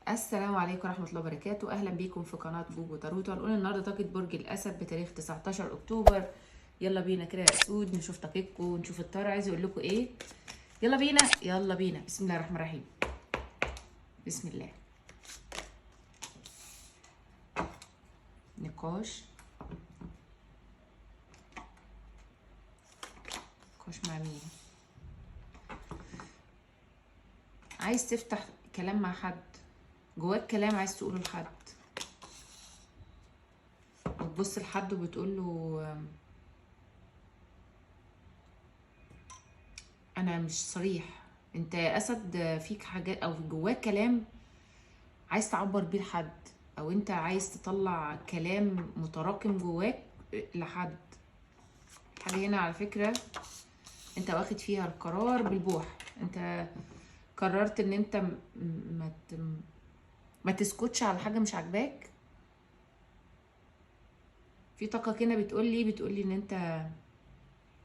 السلام عليكم ورحمة الله وبركاته. أهلا بيكم في قناة جوجو تاروت. هنقول النهاردة طاقة برج الأسد بتاريخ 19 أكتوبر. يلا بينا كده يا أسود نشوف طاقتكم ونشوف التارو عايز يقول لكم إيه. يلا بينا يلا بينا، بسم الله الرحمن الرحيم. بسم الله. نقاش، نقاش مع مين؟ عايز تفتح كلام مع حد، جواك كلام عايز تقوله لحد، وتبص لحد وبتقول له انا مش صريح. انت يا اسد فيك حاجات او جواك كلام عايز تعبر بيه لحد، او انت عايز تطلع كلام متراكم جواك لحد. حاجة هنا على فكرة انت واخد فيها القرار بالبوح، انت قررت ان انت ما تسكتش على حاجة مش عاجباك. في طاقة كده بتقولي ان انت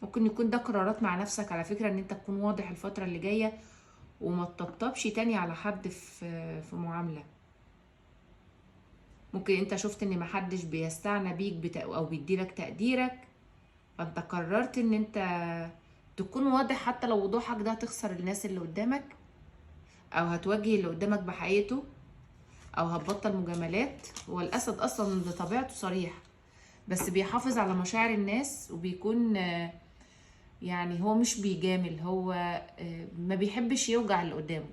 ممكن يكون ده قرارات مع نفسك على فكرة، ان انت تكون واضح الفترة اللي جاية وما تطبطبش تاني على حد في معاملة. ممكن انت شفت ان محدش بيستعنى بيك او بيديلك تقديرك، فانت قررت ان انت تكون واضح، حتى لو وضوحك ده هتخسر الناس اللي قدامك، او هتواجه اللي قدامك بحقيقته، او هتبطل مجاملات. هو الاسد اصلا بطبيعته صريح، بس بيحافظ على مشاعر الناس، وبيكون يعني هو مش بيجامل، هو ما بيحبش يوجع اللي قدامه،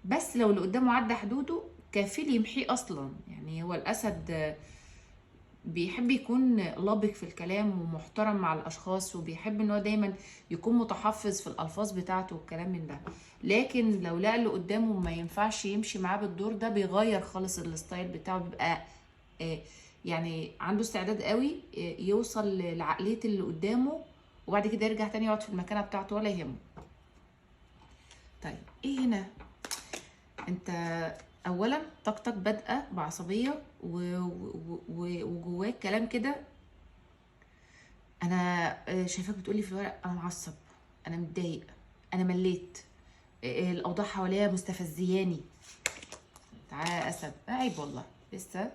بس لو اللي قدامه عدى حدوده كفيل يمحيه اصلا. يعني هو الاسد بيحب يكون لبق في الكلام ومحترم مع الاشخاص، وبيحب ان هو دايما يكون متحفظ في الالفاظ بتاعته والكلام من ده، لكن لو لقى اللي قدامه ما ينفعش يمشي معاه بالدور ده بيغير خالص ال style بتاعه، بيبقى يعني عنده استعداد قوي يوصل لعقلية اللي قدامه، وبعد كده يرجع تاني يقعد في المكانة بتاعته ولا يهمه. طيب ايه هنا؟ انت اولا طاقتك بادئه بعصبيه وجواك كلام كده. انا شايفاك بتقولي في الورق انا معصب، انا متضايق، انا مليت، الاوضاع حواليا مستفزياني. تعالى يا اسد، عيب والله، لسه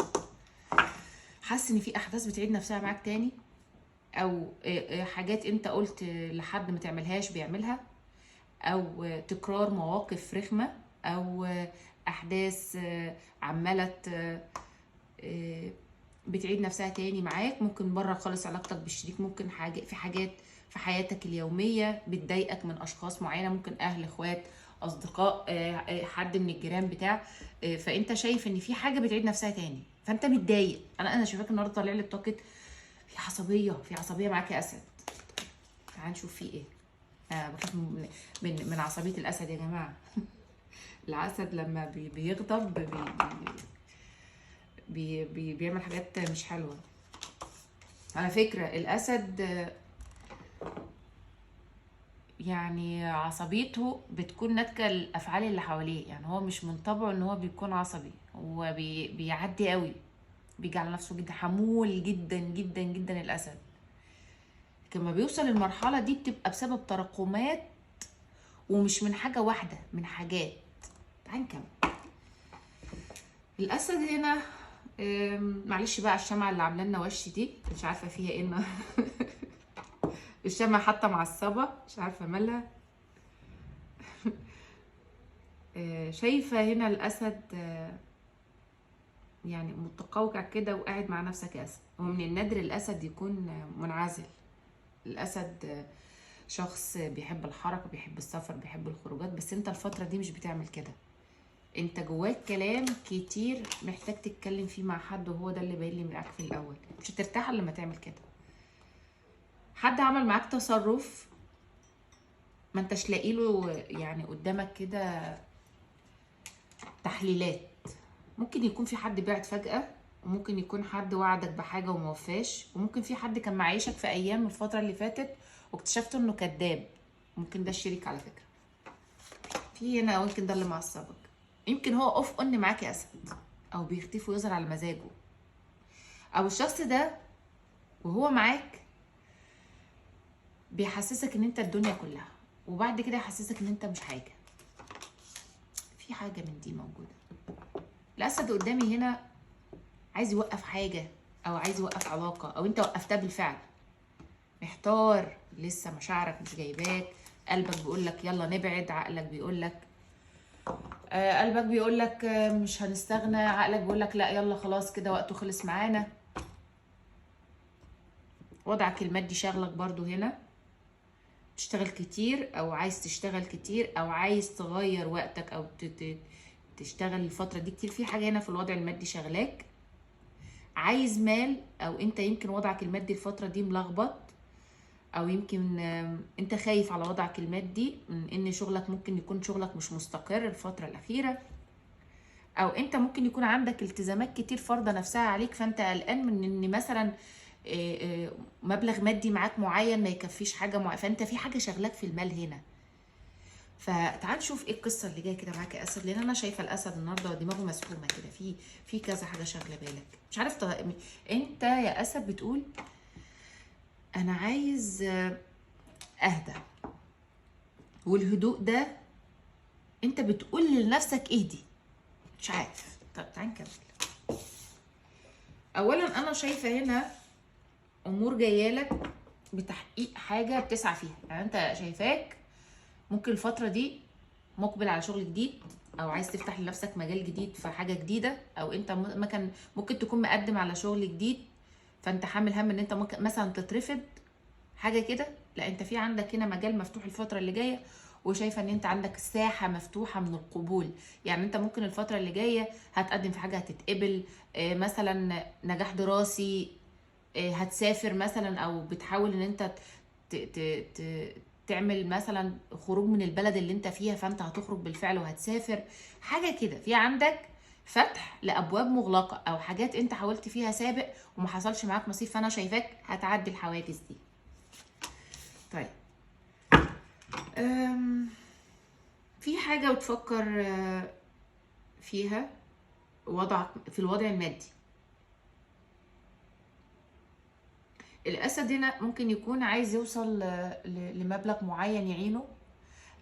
حاسس ان في احداث بتعيد نفسها معاك تاني، او حاجات انت قلت لحد ما تعملهاش بيعملها، او تكرار مواقف رخمة، او احداث عماله بتعيد نفسها تاني معاك. ممكن بره خالص علاقتك بالشريك، ممكن حاجة في حاجات في حياتك اليومية بتضايقك من اشخاص معينة، ممكن اهل، اخوات، اصدقاء، حد من الجيران بتاع، فانت شايف ان في حاجة بتعيد نفسها تاني فانت متضايق. انا شايفاك النهارده طالع لي بطاقة في عصبية، في عصبية معاك يا اسد. تعال نشوف في ايه. انا بخاف من عصبية الاسد يا جماعة. الاسد لما بيغضب بي بي بيعمل حاجات مش حلوة. على فكرة الاسد يعني عصبيته بتكون ناتجة الافعال اللي حواليه، يعني هو مش من طبعه ان هو بيكون عصبي، هو بيعدي قوي، بيجي على نفسه جدا، حمول جدا جدا جدا الاسد. لما بيوصل للمرحلة دي بتبقى بسبب تراكمات، ومش من حاجة واحدة، من حاجات. تعال نكمل. الاسد هنا معلش بقى الشمعة اللي عامله لنا وش دي مش عارفه فيها ايه الشمعة حتى معصبة مش عارفه مالها. شايفه هنا الاسد يعني متقوقع كده وقاعد مع نفسك يا اسد. ومن النادر الاسد يكون منعزل. الاسد شخص بيحب الحركة، بيحب السفر، بيحب الخروجات، بس انت الفترة دي مش بتعمل كده. انت جواك كلام كتير محتاج تتكلم فيه مع حد، وهو ده اللي باين لي معاك في الاول. مش هترتاح الا لما تعمل كده. حد عمل معاك تصرف ما انتش لاقي له يعني قدامك كده تحليلات. ممكن يكون في حد بعت فجأة، وممكن يكون حد وعدك بحاجة وما وفاش، وممكن في حد كان معيشك في ايام الفترة اللي فاتت واكتشفت انه كذاب. ممكن ده الشريك على فكرة في هنا، او يمكن ده اللي معصبك. يمكن هو off on معاك يا اسد، او بيختفي ويظهر على مزاجه، او الشخص ده وهو معاك بيحسسك ان انت الدنيا كلها، وبعد كده يحسسك ان انت مش حاجة. في حاجة من دي موجودة. الاسد قدامي هنا عايز يوقف حاجة، او عايز يوقف علاقة، او انت وقفتها بالفعل. محتار لسه، مشاعرك مش جايباك، قلبك بيقولك يلا نبعد، عقلك بيقولك قلبك بيقولك مش هنستغنى، عقلك بيقولك لا يلا خلاص كده وقته خلص معانا. وضعك المادي شغلك برضو هنا، تشتغل كتير او عايز تشتغل كتير، او عايز تغير وقتك، او تشتغل الفترة دي كتير. في حاجة هنا في الوضع المادي شغلاك، عايز مال، او انت يمكن وضعك المادي الفترة دي ملخبط، او يمكن انت خايف على وضعك المادي من ان شغلك ممكن يكون شغلك مش مستقر الفترة الأخيرة، او انت ممكن يكون عندك التزامات كتير فرضة نفسها عليك، فانت قلقان من ان مثلا مبلغ مادي معاك معين ما يكفيش حاجة معينة، فانت في حاجة شغلاك في المال هنا. فتعال نشوف ايه القصة اللي جاية كده معاك يا اسد، لان انا شايفه الاسد النهارده دماغه مسحومه كده، في كذا حاجة شاغله بالك، مش عارف. انت يا اسد بتقول انا عايز اهدى، والهدوء ده انت بتقول لنفسك اهدي، مش عارف. طب تعال نكمل. اولا انا شايفه هنا امور جاية لك بتحقيق حاجة بتسعى فيها، يعني انت شايفاك ممكن الفترة دي مقبل على شغل جديد، او عايز تفتح لنفسك مجال جديد في حاجة جديدة، او انت ممكن تكون مقدم على شغل جديد، فانت حامل هم ان انت ممكن مثلا تترفض حاجة كده. لا، انت في عندك هنا مجال مفتوح الفترة اللي جاية، وشايفه ان انت عندك ساحة مفتوحة من القبول، يعني انت ممكن الفترة اللي جاية هتقدم في حاجة هتتقبل، مثلا نجاح دراسي، هتسافر مثلا، او بتحاول ان انت تعمل مثلا خروج من البلد اللي انت فيها، فانت هتخرج بالفعل وهتسافر، حاجة كده. في عندك فتح لابواب مغلقة، او حاجات انت حاولت فيها سابق وما حصلش معاك نصيب، فانا شايفاك هتعدي الحواجز دي. طيب في حاجة بتفكر فيها وضعك في الوضع المادي. الأسد هنا ممكن يكون عايز يوصل لمبلغ معين يعينه،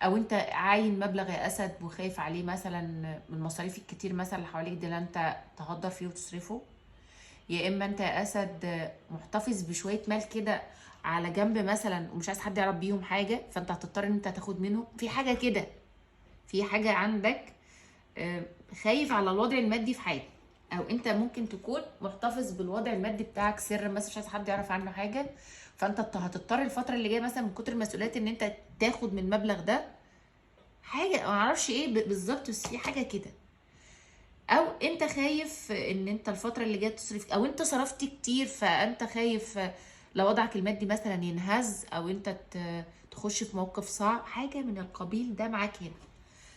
او انت عاين مبلغ يا اسد وخايف عليه مثلا من المصاريف الكتير مثلا اللي حواليك دي اللي انت تهدر فيه وتصرفه، يا اما انت يا اسد محتفظ بشوية مال كده على جنب مثلا ومش عايز حد يعرف بيهم حاجة، فانت هتضطر ان انت تاخد منهم في حاجة كده. في حاجة عندك خايف على الوضع المادي في حاجة، او انت ممكن تكون محتفظ بالوضع المادي بتاعك سر مثلا مش عايز حد يعرف عنه حاجة، فانت هتضطر الفترة اللي جاية مثلا من كتر المسؤوليات ان انت تاخد من المبلغ ده حاجة، ما اعرفش ايه بالظبط، بس في حاجة كده. او انت خايف ان انت الفترة اللي جاية تصرف، او انت صرفت كتير فانت خايف لو وضعك المادي مثلا ينهز، او انت تخش في موقف صعب، حاجة من القبيل ده معاك هنا.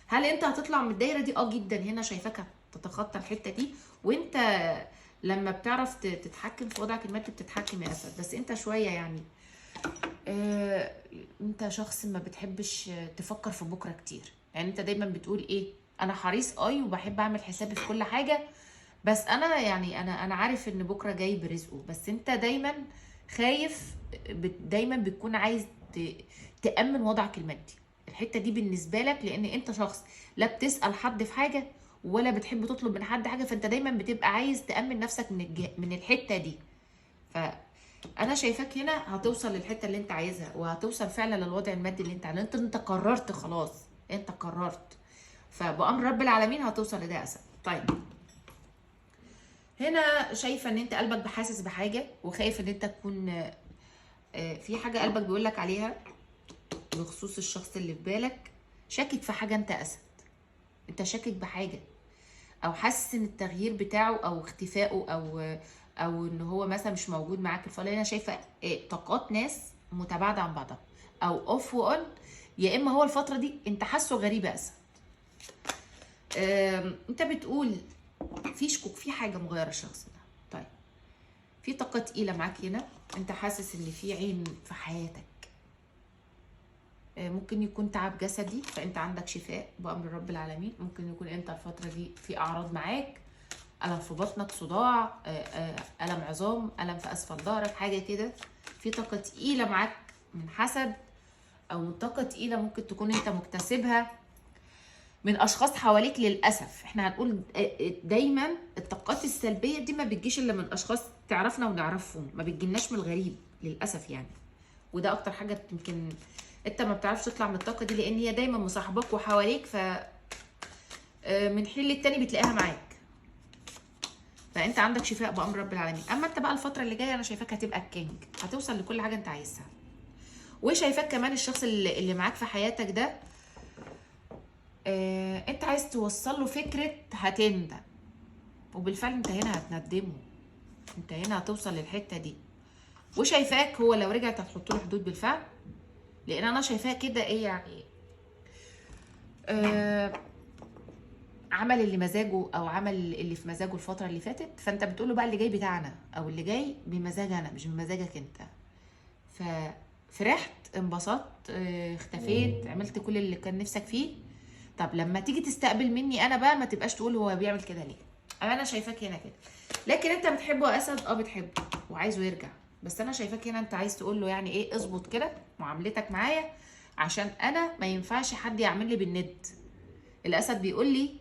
هل انت هتطلع من الدايرة دي؟ جدا هنا شايفاك تتخطى الحتة دي، وانت لما بتعرف تتحكم في وضعك المادي بتتحكم يا اسد. بس انت شوية يعني انت شخص ما بتحبش تفكر في بكره كتير، يعني انت دايما بتقول ايه، انا حريص وبحب اعمل حسابي في كل حاجة، بس انا يعني انا عارف ان بكره جاي برزقه، بس انت دايما خايف، دايما بتكون عايز تأمن وضعك المادي. الحتة دي بالنسبة لك، لان انت شخص لا بتسأل حد في حاجة ولا بتحب تطلب من حد حاجة، فانت دايما بتبقى عايز تأمن نفسك من الحتة دي. فانا شايفاك هنا هتوصل للحتة اللي انت عايزها، وهتوصل فعلا للوضع المادي اللي انت عايزه. انت قررت خلاص، انت قررت، فبأمر رب العالمين هتوصل لده يا اسد. طيب هنا شايفه ان انت قلبك بحاسس بحاجة، وخايف ان انت تكون في حاجة قلبك بيقولك عليها بخصوص الشخص اللي في بالك، شاكك في حاجة. انت اسد، انت شاكك بحاجة، او حاسس ان التغيير بتاعه او اختفائه او ان هو مثلا مش موجود معاك الفترة. انا شايفه طاقات ناس متباعدة عن بعضها، او off و on، يا اما هو الفترة دي انت حاسه غريب يا اسد. انت بتقول في شكوك، في حاجة مغيرة الشخص ده. طيب في طاقة تقيلة معاك هنا، انت حاسس ان في عين في حياتك، ممكن يكون تعب جسدي فانت عندك شفاء بأمر رب العالمين، ممكن يكون انت الفترة دي في اعراض معاك، ألم في بطنك، صداع، ألم عظام، ألم في اسفل ظهرك، حاجة كده. في طاقة تقيلة معاك من حسد، او من طاقة تقيلة ممكن تكون انت مكتسبها. من اشخاص حواليك. للاسف احنا هنقول دايما الطاقات السلبية دي ما بتجيش الا من اشخاص تعرفنا ونعرفهم، ما بتجيلناش من الغريب للاسف يعني. وده اكتر حاجة يمكن انت ما بتعرفش تطلع من الطاقة دي، لان هي دايما مصاحباك وحواليك، ف من حين للتاني بتلاقيها معاك. فانت عندك شفاء بامر رب العالمين. اما انت بقى الفترة اللي جاية انا شايفاك هتبقى الكينج، هتوصل لكل حاجة انت عايزها. وشايفاك كمان الشخص اللي معاك في حياتك ده، انت عايز توصل له فكرة هتندم، وبالفعل انت هنا هتندمه، انت هنا هتوصل للحتة دي. وشايفاك هو لو رجعت هتحط له حدود بالفعل، لان انا شايفاه كده ايه يعني، عمل اللي مزاجه او عمل اللي في مزاجه الفترة اللي فاتت. فانت بتقوله بقى اللي جاي بتاعنا او اللي جاي بمزاج انا مش بمزاجك انت. ففرحت، انبسطت، اختفيت، عملت كل اللي كان نفسك فيه. طب لما تيجي تستقبل مني انا بقى ما تبقاش تقول هو بيعمل كده ليه، انا شايفاك هنا كده. لكن انت بتحبه يا اسد، بتحبه وعايزه يرجع، بس انا شايفاك هنا انت عايز تقول له يعني ايه، اظبط كده معاملتك معايا عشان انا ما ينفعش حد يعمل لي بالند. الاسد بيقول لي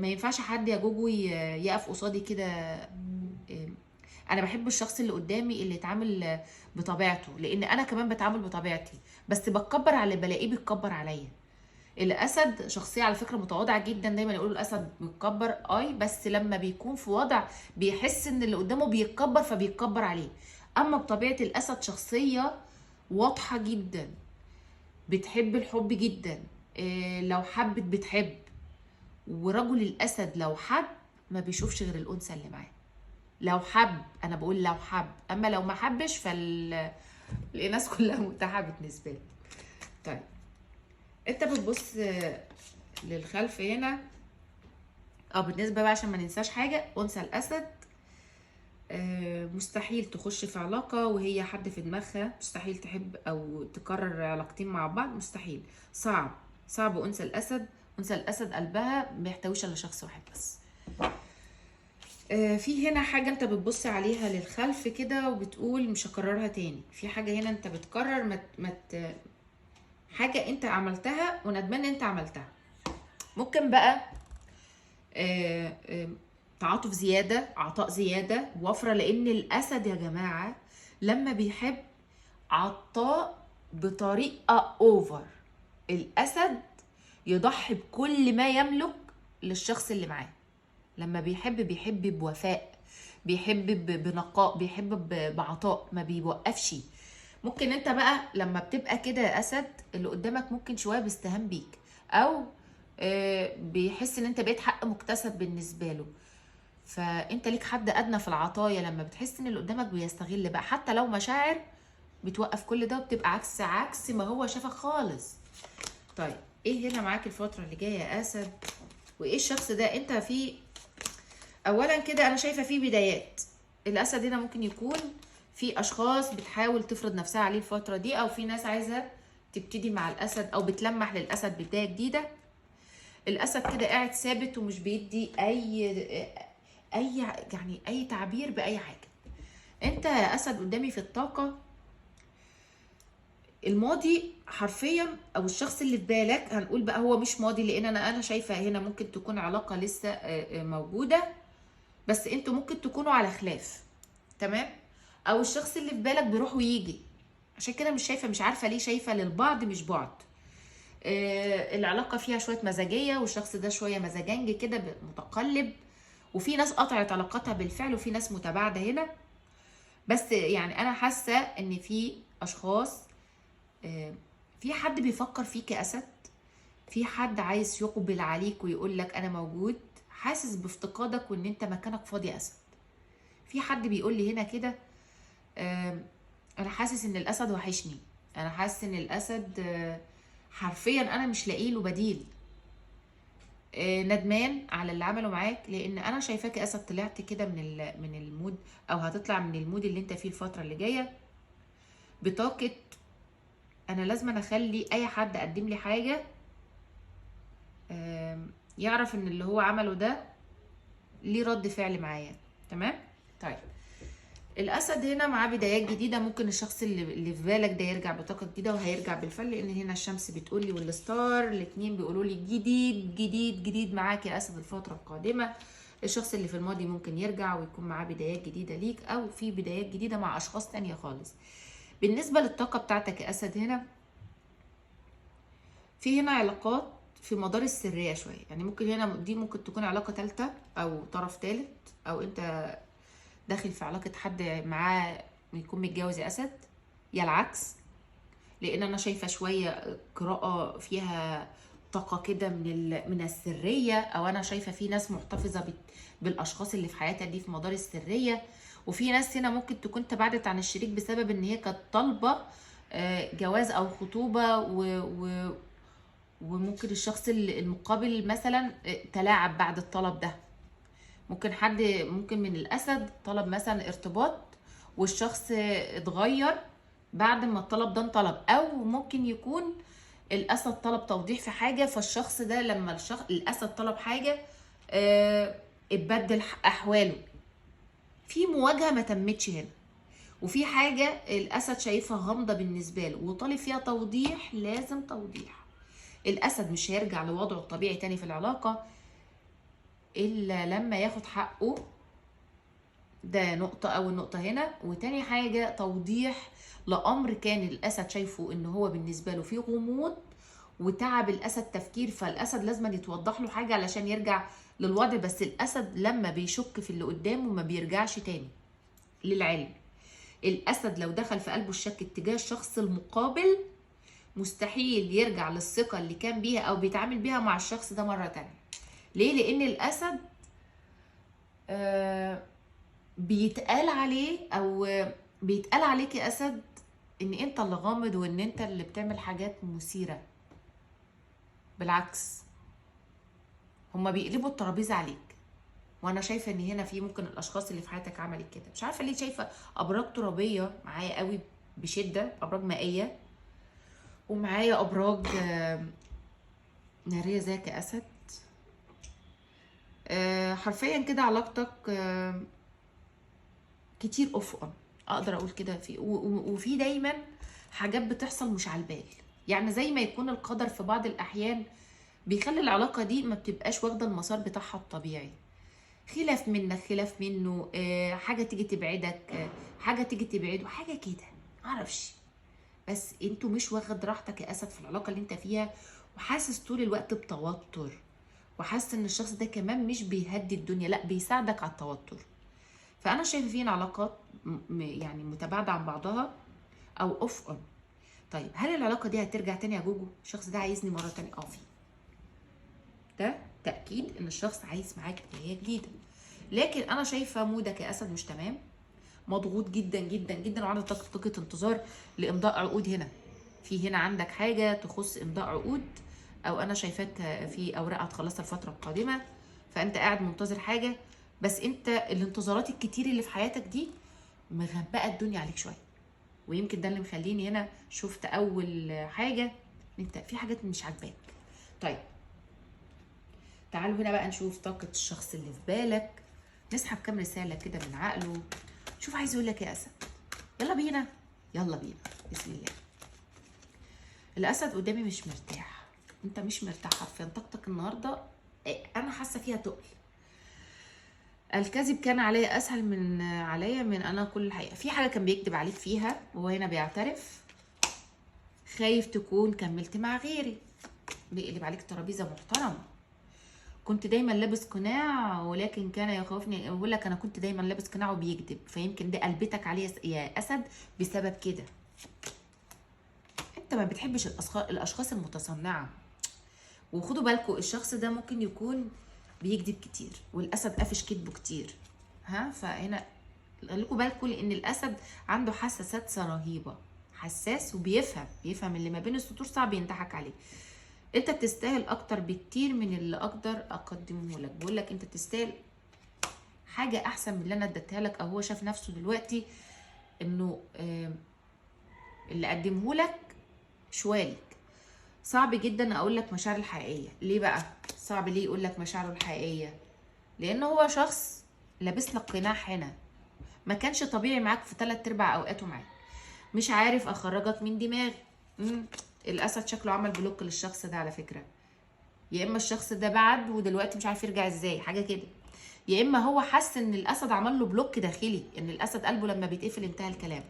ما ينفعش حد يا جوجو يقف قصادي كده. انا بحب الشخص اللي قدامي اللي يتعامل بطبيعته، لان انا كمان بتعامل بطبيعتي، بس بتكبر على اللي بلاقيه بيتكبر عليا. الاسد شخصية على فكرة متواضعة جدا، دايما يقولوا الاسد متكبر، اي بس لما بيكون في وضع بيحس ان اللي قدامه بيتكبر فبيتكبر عليه. اما بطبيعة الاسد شخصية واضحة جدا، بتحب الحب جدا، لو حبت بتحب. ورجل الاسد لو حب ما بيشوفش غير الانثى اللي معاه، لو حب، انا بقول لو حب، اما لو ما حبش فالناس كلها متاحة بالنسبة له. طيب انت بتبص للخلف هنا، بالنسبة بقى عشان ما ننساش حاجة، انثى الاسد مستحيل تخش في علاقة وهي حد في دماغها، مستحيل تحب او تكرر علاقتين مع بعض، مستحيل، صعب صعب. انثى الاسد، انثى الاسد قلبها ما يحتويش الا شخص واحد بس. في هنا حاجة انت بتبص عليها للخلف كده وبتقول مش هكررها تاني. في حاجة هنا انت بتكرر، حاجة انت عملتها وندمان انت عملتها. ممكن بقى تعاطف زيادة، عطاء زيادة، وفرة، لان الاسد يا جماعة لما بيحب عطاء بطريقة اوفر. الاسد يضحي بكل ما يملك للشخص اللي معاه. لما بيحب بيحب بوفاء، بيحب بنقاء، بيحب بعطاء، ما بيوقفش. ممكن انت بقى لما بتبقى كده يا اسد اللي قدامك ممكن شوية بيستهان بيك، او بيحس ان انت بقيت حق مكتسب بالنسبة له. فانت ليك حد ادنى في العطايا. لما بتحس ان اللي قدامك بيستغل بقى حتى لو مشاعر، بتوقف كل ده وبتبقى عكس ما هو شافك خالص. طيب ايه هنا معاك الفترة اللي جاية يا اسد؟ وايه الشخص ده انت في؟ اولا كده انا شايفه فيه بدايات. الاسد هنا ممكن يكون في اشخاص بتحاول تفرض نفسها عليه الفترة دي، او في ناس عايزه تبتدي مع الاسد او بتلمح للاسد بداية جديدة. الاسد كده قاعد ثابت ومش بيدي اي يعني اي تعبير باي حاجة. انت يا اسد قدامي في الطاقة الماضي حرفيا، او الشخص اللي في بالك، هنقول بقى هو مش ماضي، لان انا شايفه هنا ممكن تكون علاقة لسه موجودة، بس انتوا ممكن تكونوا على خلاف، تمام؟ او الشخص اللي في بالك بيروح ويجي، عشان كده مش شايفه، مش عارفه ليه شايفه للبعض مش بعض. العلاقة فيها شوية مزاجيه، والشخص ده شوية مزاجنج كده، متقلب، وفي ناس قطعت علاقتها بالفعل، وفي ناس متباعدة هنا. بس يعني انا حاسه ان في اشخاص، في حد بيفكر فيك يا اسد، في حد عايز يقبل عليك ويقول لك انا موجود، حاسس بافتقادك وان انت مكانك فاضي يا اسد. في حد بيقول لي هنا كده، انا حاسس ان الاسد وحشني، انا حاسس ان الاسد حرفيا انا مش لاقي له بديل، ندمان على اللي عمله معاك، لان انا شايفاك يا اسد طلعت كده من ال mood، او هتطلع من ال mood اللي انت فيه الفترة اللي جاية بطاقة انا لازم اخلي اي حد قدم لي حاجة يعرف ان اللي هو عمله ده ليه رد فعل معايا، تمام؟ طيب الاسد هنا معاه بدايات جديدة، ممكن الشخص اللي في بالك ده يرجع بطاقة جديدة، وهيرجع بالفعل، لان هنا الشمس بتقول لي وال star الاثنين بيقولوا لي جديد جديد جديد معاك يا اسد الفترة القادمة. الشخص اللي في الماضي ممكن يرجع ويكون معاه بدايات جديدة ليك، او في بدايات جديدة مع اشخاص تانية خالص. بالنسبة للطاقة بتاعتك يا اسد، هنا في هنا علاقات في مدار السرية شوية، يعني ممكن هنا دي ممكن تكون علاقة ثالثة او طرف ثالث، او انت داخل في علاقة حد معاه يكون متجوز يا اسد، يا العكس، لان انا شايفه شوية قراءة فيها طاقة كده من السرية، او انا شايفه في ناس محتفظة بالاشخاص اللي في حياتها دي في مدار السرية، وفي ناس هنا ممكن تكون تبعدت عن الشريك بسبب ان هي كانت طالبه جواز او خطوبه، وممكن الشخص المقابل مثلا تلاعب بعد الطلب ده. ممكن حد ممكن من الاسد طلب مثلا ارتباط، والشخص اتغير بعد ما الطلب ده انطلب، او ممكن يكون الاسد طلب توضيح في حاجة، فالشخص ده لما الاسد طلب حاجة اتبدل احواله. في مواجهة ما تمتش هنا، وفي حاجة الاسد شايفها غامضة بالنسبة له وطالب فيها توضيح، لازم توضيح. الاسد مش هيرجع لوضعه الطبيعي تاني في العلاقة الا لما ياخد حقه، ده نقطة، أول نقطة هنا. وتاني حاجة توضيح لأمر كان الأسد شايفه إن هو بالنسبة له فيه غموض وتعب الأسد تفكير، فالأسد لازم يتوضح له حاجة علشان يرجع للوضع. بس الأسد لما بيشك في اللي قدامه ما بيرجعش تاني. للعلم الأسد لو دخل في قلبه الشك اتجاه الشخص المقابل مستحيل يرجع للثقة اللي كان بيها أو بيتعامل بيها مع الشخص ده مرة تانية. ليه؟ لأن الأسد بيتقال عليه، أو بيتقال عليك يا أسد إن أنت اللي غامض وإن أنت اللي بتعمل حاجات مثيرة. بالعكس هما بيقلبوا الترابيزة عليك، وأنا شايفة إن هنا في ممكن الأشخاص اللي في حياتك عملت كده. مش عارفة ليه شايفة أبراج ترابية معايا قوي بشدة، أبراج مائية، ومعايا أبراج نارية زيك يا أسد. حرفيا كده علاقتك كتير off on، اقدر اقول كده. في وفي دايما حاجات بتحصل مش على البال، يعني زي ما يكون القدر في بعض الاحيان بيخلي العلاقة دي ما بتبقاش واخده المسار بتاعها الطبيعي. خلاف منك، خلاف منه، حاجة تيجي تبعدك، حاجة تيجي تبعده، حاجة كده معرفش. بس انتوا مش واخد راحتك يا اسد في العلاقة اللي انت فيها، وحاسس طول الوقت بتوتر، وحاسس ان الشخص ده كمان مش بيهدي الدنيا، لا بيساعدك على التوتر. فانا شايفه فينا علاقات يعني متباعدة عن بعضها او off on. طيب هل العلاقة دي هترجع تاني يا جوجو؟ الشخص ده عايزني مرة تانية؟ في ده تاكيد ان الشخص عايز معاك بداية جديدة. لكن انا شايفه mood ك يا اسد مش تمام، مضغوط جدا جدا جدا، وعندك طاقة انتظار لامضاء عقود. هنا في هنا عندك حاجة تخص امضاء عقود، او انا شايفاك في اوراق هتخلصها الفترة القادمة، فانت قاعد منتظر حاجة، بس انت الانتظارات الكتير اللي في حياتك دي مغبقه الدنيا عليك شوية. ويمكن ده اللي مخليني هنا شفت اول حاجة انت في حاجات مش عاجباك. طيب تعالوا هنا بقى نشوف طاقة الشخص اللي في بالك، نسحب كام رسالة كده من عقله، شوف عايز يقول لك يا اسد. يلا بينا يلا بينا، بسم الله. الاسد قدامي مش مرتاح، انت مش مرتاح حرفيا. طاقتك النهارده انا حاسه فيها تقل. الكذب كان عليا اسهل من عليا من انا كل الحقيقة. في حاجة كان بيكذب عليك فيها وهو هنا بيعترف، خايف تكون كملت مع غيري، بيقلب عليك ترابيزة محترمه. كنت دايما لابس قناع ولكن كان يخوفني، بقول لك انا كنت دايما لابس قناع وبيكذب، فيمكن ده قلبتك عليه يا اسد بسبب كده. انت ما بتحبش الاشخاص المتصنعه، وخدوا بالكم الشخص ده ممكن يكون بيكذب كتير، والاسد قافش كذبه كتير. ها فهنا خليكم بالكم، لان الاسد عنده حساسات رهيبة، حساس وبيفهم، بيفهم اللي ما بين السطور، صعب ينضحك عليه. انت تستاهل اكتر بكتير من اللي اقدر اقدمه لك. بقول لك انت تستاهل حاجة احسن من اللي انا اديتها لك، او هو شاف نفسه دلوقتي انه اللي قدمه لك شوالك. صعب جدا اقول لك مشاعره الحقيقية. ليه بقى صعب ليه يقول لك مشاعره الحقيقية؟ لان هو شخص لابس لك قناع هنا، ما كانش طبيعي معاك في 3/4 اوقاته معاك. مش عارف اخرجك من دماغي. الاسد شكله عمل block للشخص ده على فكرة، يا اما الشخص ده بعد ودلوقتي مش عارف يرجع ازاي، حاجة كده، يا اما هو حس ان الاسد عمل له block داخلي، ان الاسد قلبه لما بيتقفل انتهى الكلام.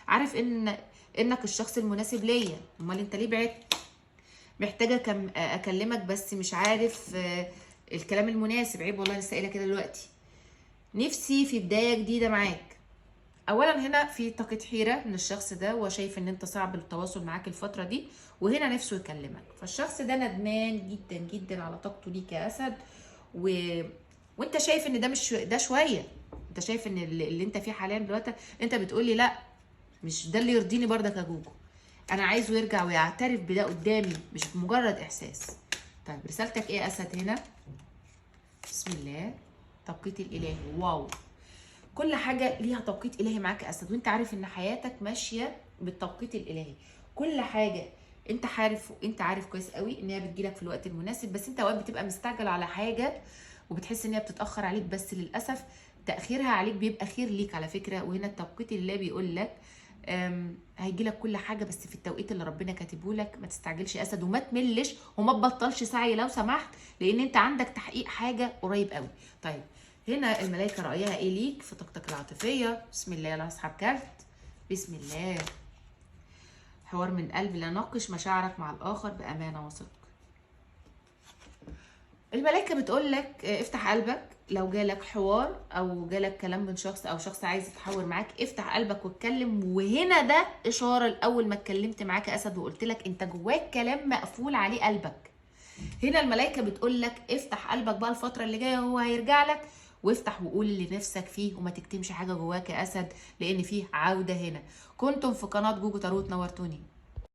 عارف ان انك الشخص المناسب ليا، امال انت ليه بعدت؟ محتاجه اكلمك بس مش عارف الكلام المناسب. عيب والله، لسه قايله كده دلوقتي. نفسي في بداية جديدة معاك. اولا هنا في طاقة حيره من الشخص ده، وشايف ان انت صعب التواصل معاك الفترة دي، وهنا نفسه يكلمك. فالشخص ده ندمان جدا جدا على طاقته ليك يا اسد، وانت شايف ان ده مش ده شوية، انت شايف ان اللي انت فيه حاليا دلوقتي، انت بتقولي لا مش ده اللي يرضيني برضك يا جوجو، انا عايزه يرجع ويعترف بده قدامي، مش مجرد احساس. طيب رسالتك ايه يا اسد هنا؟ بسم الله، توقيت الالهي. wow، كل حاجة ليها توقيت الهي معاك يا اسد، وانت عارف ان حياتك ماشية بالتوقيت الالهي. كل حاجة انت عارف، انت عارف كويس قوي ان هي بتجيلك في الوقت المناسب، بس انت اوقات بتبقى مستعجل على حاجة وبتحس ان هي بتتاخر عليك، بس للاسف تاخيرها عليك بيبقى خير ليك على فكرة. وهنا التوقيت الالهي بيقول لك هيجي لك كل حاجة بس في التوقيت اللي ربنا كاتبه لك. ما تستعجلش يا اسد، وما تملش، وما تبطلش سعي لو سمحت، لان انت عندك تحقيق حاجة قريب قوي. طيب هنا الملائكة رايها ايه ليك في طاقتك العاطفية؟ بسم الله، يلا هسحب كارت. بسم الله، حوار من قلب، لا ناقش مشاعرك مع الاخر بامانه وصدق. الملائكة بتقول لك افتح قلبك، لو جالك حوار او جالك كلام من شخص او شخص عايز يتحاور معاك، افتح قلبك واتكلم. وهنا ده اشارة لاول ما اتكلمت معاك يا اسد وقلت لك انت جواك كلام مقفول عليه قلبك. هنا الملائكة بتقول لك افتح قلبك بقى الفترة اللي جاية، هو هيرجع لك، وافتح وقول اللي نفسك فيه، وما تكتمش حاجة جواك يا اسد، لان فيه عوده هنا. كنتم في قناة جوجو تاروت، نورتوني.